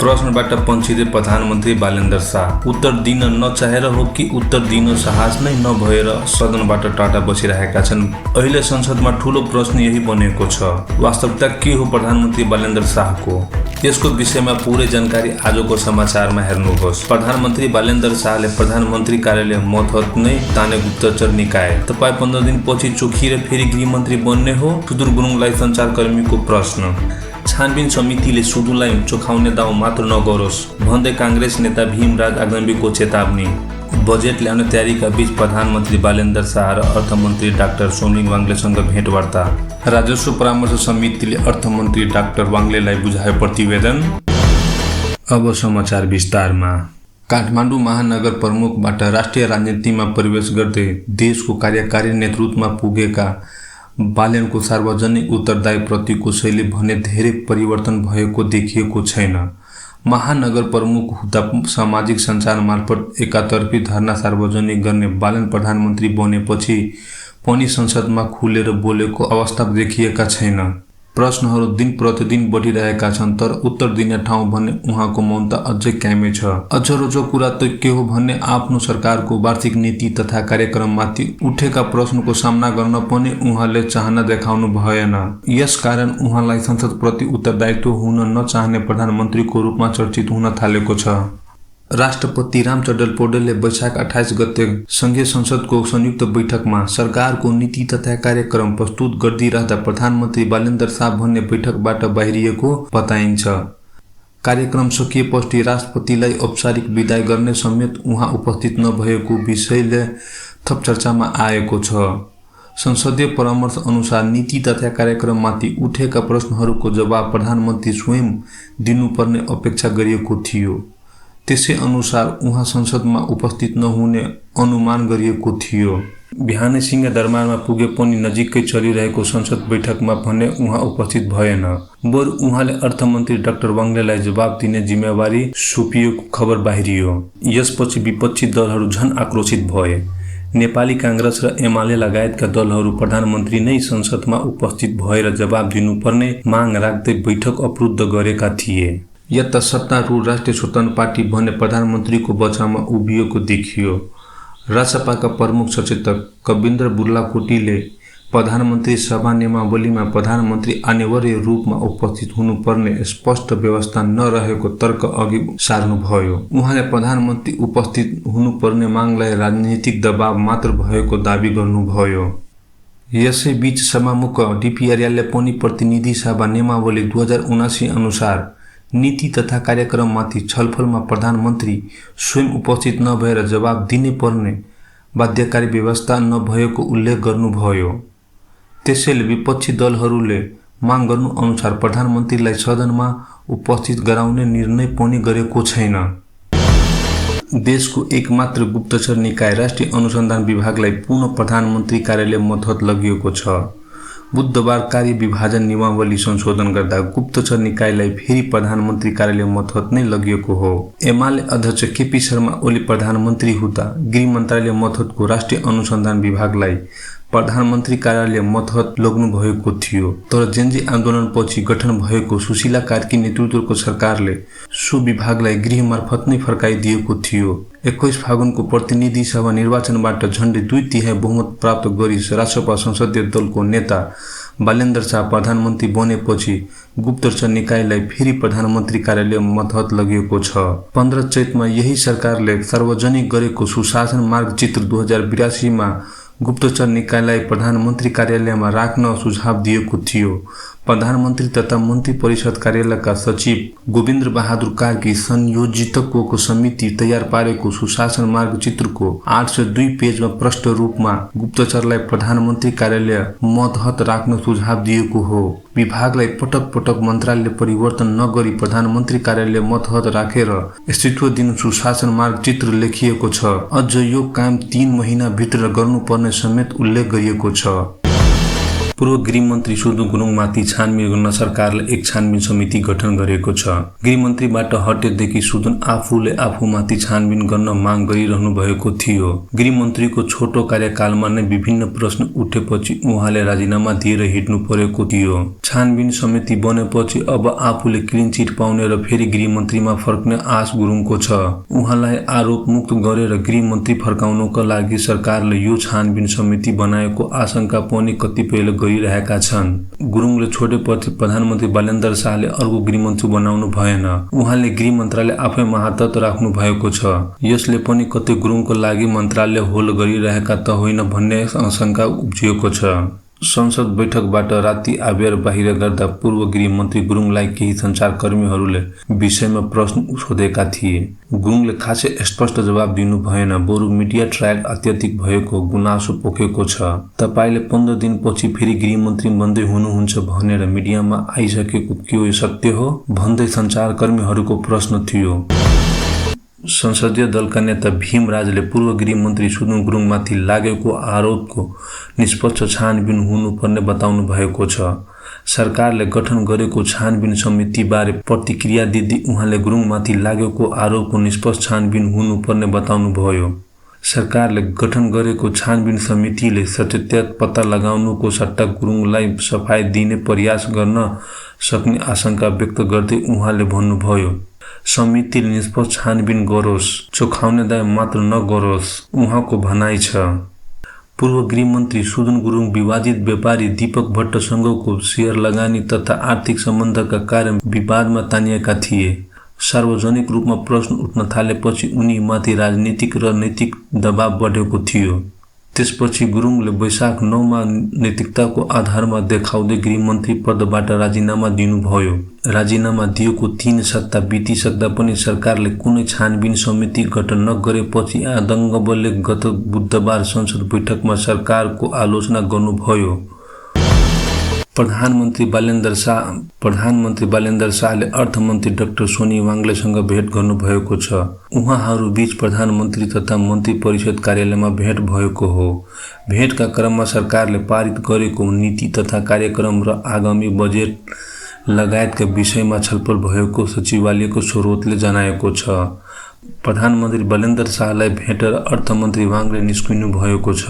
प्रश्नबाट पन्छिँदै प्रधानमन्त्री बालेन्द्र शाह उत्तर दिन नचाहेर हो कि उत्तर दिन साहस नै नभएर सदनबाट टाटा बसिरहेका छन्। अहिले संसदमा ठूलो प्रश्न यही बनेको छ। वास्तविकता के हो प्रधानमन्त्री बालेन्द्र शाहको? यसको विषयमा पूरै जानकारी आजको समाचारमा हेर्नुहोस्। प्रधानमन्त्री बालेन्द्र शाहले प्रधानमन्त्री कार्यालय मतहत नै ताने गुप्तचर निकाय। तपाईँ 15 दिनपछि चोखिएर फेरि गृहमन्त्री बन्ने हो? सुदूर गुरुङलाई सञ्चारकर्मीको प्रश्न। छानबिन समितिले सुदूरलाई चोखाउने दाउ मात्र नगरोस् भन्दै काङ्ग्रेस नेता भीमराज आगम्बीको चेतावनी। बजेट ल्याउने तयारीका बीच प्रधानमन्त्री बालेन्द्र शाह र अर्थमन्त्री डाक्टर सोमलिङ वाङ्लेसँग भेटवार्ता। राजस्व परामर्श समितिले अर्थमन्त्री डाक्टर वाङ्लेलाई बुझायो प्रतिवेदन। अब समाचार विस्तारमा। काठमाडौँ महानगर प्रमुखबाट राष्ट्रिय राजनीतिमा प्रवेश गर्दै देशको कार्यकारी नेतृत्वमा पुगेका बालेनको सार्वजनिक उत्तरदायित्वप्रतिको शैली भने धेरै परिवर्तन भएको देखिएको छैन। महानगर प्रमुख हुँदा सामाजिक सञ्चार मार्फत एकातर्फी धरना सार्वजनिक गर्ने बालेन प्रधानमन्त्री बनेपछि पनि संसदमा खुलेर बोलेको अवस्था देखिएका छैन। प्रश्नहरू दिन प्रतिदिन बढिरहेका छन् तर उत्तर दिने ठाउँ भने उहाँको मौनता अझै कायमै छ। अझ रोचक कुरा त के हो भने आफ्नो सरकारको वार्षिक नीति तथा कार्यक्रममाथि उठेका प्रश्नको सामना गर्न पनि उहाँले चाहना देखाउनु भएन। यसकारण उहाँलाई संसदप्रति उत्तरदायित्व हुन नचाहने प्रधानमन्त्रीको रूपमा चर्चित हुन थालेको छ। राष्ट्रपति रामचन्द्र पौडेलले वैशाख 28 गते संघीय संसदको संयुक्त बैठकमा सरकारको नीति तथा कार्यक्रम प्रस्तुत गर्दिरहँदा प्रधानमन्त्री बालेन्द्र शाह भन्ने बैठकबाट बाहिरिएको बताइन्छ। कार्यक्रम सकिएपछि राष्ट्रपतिलाई औपचारिक विदाई गर्ने समेत उहाँ उपस्थित नभएको विषयले थप चर्चामा आएको छ। संसदीय परामर्श अनुसार नीति तथा कार्यक्रममाथि उठेका प्रश्नहरूको जवाब प्रधानमन्त्री स्वयं दिनुपर्ने अपेक्षा गरिएको थियो। त्यसै अनुसार उहाँ संसदमा उपस्थित नहुने अनुमान गरिएको थियो। बिहानै सिंहदरबारमा पुगे पनि नजिकै चलिरहेको संसद बैठकमा भने उहाँ उपस्थित भएन। बरु उहाँले अर्थमन्त्री डाक्टर वाङ्लेलाई जवाब दिने जिम्मेवारी सुम्पिएको खबर बाहिरियो। यसपछि विपक्षी दलहरू झन आक्रोशित भए। नेपाली काङ्ग्रेस र एमाले लगायतका दलहरू प्रधानमन्त्री नै संसदमा उपस्थित भएर जवाब दिनुपर्ने माग राख्दै बैठक अवरुद्ध गरेका थिए। यता सत्तारूढ राष्ट्रिय स्वतन्त्र पार्टी भने प्रधानमन्त्रीको बचावमा उभिएको देखियो। रासपाका प्रमुख सचेतक कविन्द्र बुर्लाकोटीले प्रधानमन्त्री सभा नियमावलीमा प्रधानमन्त्री अनिवार्य रूपमा उपस्थित हुनुपर्ने स्पष्ट व्यवस्था नरहेको तर्क अघि सार्नुभयो। उहाँले प्रधानमन्त्री उपस्थित हुनुपर्ने मागलाई राजनीतिक दबाव मात्र भएको दावी गर्नुभयो। यसैबीच सभामुख डीपी आर्यालले पनि प्रतिनिधि सभा नियमावली 2079 अनुसार नीति तथा कार्यक्रममाथि छलफलमा प्रधानमन्त्री स्वयं उपस्थित नभएर जवाब दिनै पर्ने बाध्यकारी व्यवस्था नभएको उल्लेख गर्नुभयो। त्यसैले विपक्षी दलहरूले माग गर्नु अनुसार प्रधानमन्त्रीलाई सदनमा उपस्थित गराउने निर्णय पनि गरेको छैन। देशको एकमात्र गुप्तचर निकाय राष्ट्रिय अनुसन्धान विभागलाई पुनः प्रधानमन्त्री कार्यालय मतहत लगिएको छ। बुधबार कार्य विभाजन नियमावली संशोधन गर्दा गुप्तचर निकायलाई फेरि प्रधानमन्त्री कार्यालय मतहत नै लगिएको हो। एमाले अध्यक्ष केपी शर्मा ओली प्रधानमन्त्री हुँदा गृह मन्त्रालय मतहतको राष्ट्रिय अनुसन्धान विभागलाई प्रधानमन्त्री कार्यालय मतहत लग्नु भएको थियो। तर जेन्जी आन्दोलनपछि गठन भएको सुशीला कार्की नेतृत्वको सरकारले सो विभागलाई गृह मार्फत नै फर्काइदिएको थियो। 21 फागुनको प्रतिनिधि सभा निर्वाचनबाट झण्डै 2/3 बहुमत प्राप्त गरी रासपा संसदीय दलको नेता बालेन्द्र शाह प्रधानमन्त्री बनेपछि गुप्तचर निकायलाई फेरि प्रधानमन्त्री कार्यालय मतहत लगिएको छ। 15 चैतमा यही सरकारले सार्वजनिक गरेको सुशासन मार्गचित्र 2082 मा गुप्तचर निकायलाई प्रधानमन्त्री कार्यालयमा राख्न सुझाव दिएको थियो। प्रधानमन्त्री तथा मन्त्री परिषद कार्यालयका सचिव गोविन्द बहादुर कार्की संयोजितको समिति तयार पारेको सुशासन मार्गचित्रको 802 पेजमा प्रष्ट रूपमा गुप्तचरलाई प्रधानमन्त्री कार्यालय मतहत राख्न सुझाव दिएको हो। विभागलाई पटक पटक मन्त्रालय परिवर्तन नगरी प्रधानमन्त्री कार्यालय मतहत राखेर अस्तित्व दिनु सुशासन मार्गचित्र लेखिएको छ। अझ यो काम 3 महिनाभित्र गर्नुपर्ने समेत उल्लेख गरिएको छ। पूर्व गृहमन्त्री सुदन गुरुङमाथि छानबिन गर्न सरकारले एक छानबिन समिति गठन गरेको छ। गृहमन्त्रीबाट हटेदेखि सुदन आफूले आफूमाथि छानबिन गर्न माग गरिरहनु भएको थियो। गृहमन्त्रीको छोटो कार्यकालमा नै विभिन्न प्रश्न उठेपछि उहाँले राजीनामा दिएर हिँड्नु परेको थियो। छानबिन समिति बनेपछि अब आफूले क्लिन चिट पाउने र फेरि गृहमन्त्रीमा फर्कने आश गुरुङको छ। उहाँलाई आरोप मुक्त गरेर गृहमन्त्री फर्काउनको लागि सरकारले यो छानबिन समिति बनाएको आशंका पनि कतिपयले गरिरहेका छन्। गुरुङले छोडेपछि प्रधानमन्त्री बालेन्द्र शाहले अर्को गृहमन्त्री बनाउनु भएन। उहाँले गृह मन्त्रालय आफैमा हातत राख्नु भएको छ। यसले पनि कतै गुरुङको लागि मन्त्रालय होल्ड गरिरहेका त होइन भन्ने आशंका उब्जिएको छ। संसद बैठकबाट राति आबेर बाहिर गर्दा पूर्व गृहमन्त्री गुरुङलाई केही सञ्चारकर्मीहरूले विषयमा प्रश्न सोधेका थिए। गुरुङले खासै स्पष्ट जवाब दिनु भएन, बरु मिडिया ट्रायल अत्याधिक भएको गुनासो पोखेको छ। तपाईले 15 दिनपछि फेरि गृहमन्त्री बन्दै हुनुहुन्छ भनेर मिडियामा आइसकेको के यो सत्य हो भन्दै सञ्चारकर्मीहरूको प्रश्न थियो। संसदीय दलका नेता भीम राजले पूर्व गृहमन्त्री सुदन गुरुङमाथि लागेको आरोपको निष्पक्ष छानबिन हुनुपर्ने बताउनु भएको छ। सरकारले गठन गरेको छानबिन समितिबारे प्रतिक्रिया दिँदै उहाँले गुरुङमाथि लागेको आरोपको निष्पक्ष छानबिन हुनुपर्ने बताउनु भयो। सरकारले गठन गरेको छानबिन समितिले सत्यता पत्ता लगाउनुको सट्टा गुरुङलाई सफाई दिने प्रयास गर्न सक्ने आशंका व्यक्त गर्दै उहाँले भन्नुभयो, समितिले निष्पक्ष छानबिन गरोस्, चोखाउने दाइ मात्र नगरोस्, उहाँको भनाइ छ। पूर्व गृहमन्त्री सुदन गुरुङ विवादित व्यापारी दीपक भट्टसँगको शेयर लगानी तथा आर्थिक सम्बन्धका कारण विवादमा तानिएका थिए। सार्वजनिक रूपमा प्रश्न उठ्न थालेपछि उनीमाथि राजनीतिक र नैतिक दबाव बढेको थियो। त्यसपछि गुरुङले वैशाख 9 मा नैतिकताको आधारमा देखाउँदै गृहमन्त्री पदबाट राजीनामा दिनुभयो। राजीनामा दिएको 3 सप्ताह बितिसक्दा पनि सरकारले कुनै छानबिन समिति गठन नगरेपछि आदङ्गबलले गत बुधबार संसद बैठकमा सरकारको आलोचना गर्नुभयो। प्रधानमन्त्री बालेन्द्र शाहले अर्थमन्त्री डाक्टर सोनी वाङ्लेसँग भेट गर्नुभएको छ। उहाँहरू बीच प्रधानमन्त्री तथा मन्त्री परिषद कार्यालयमा भेट भएको हो। भेटका क्रममा सरकारले पारित गरेको नीति तथा कार्यक्रम र आगामी बजेट लगायतका विषयमा छलफल भएको सचिवालयको स्रोतले जनाएको छ। प्रधानमन्त्री बालेन्द्र शाहलाई भेटेर अर्थमन्त्री वाङ्ले निस्किनु भएको छ।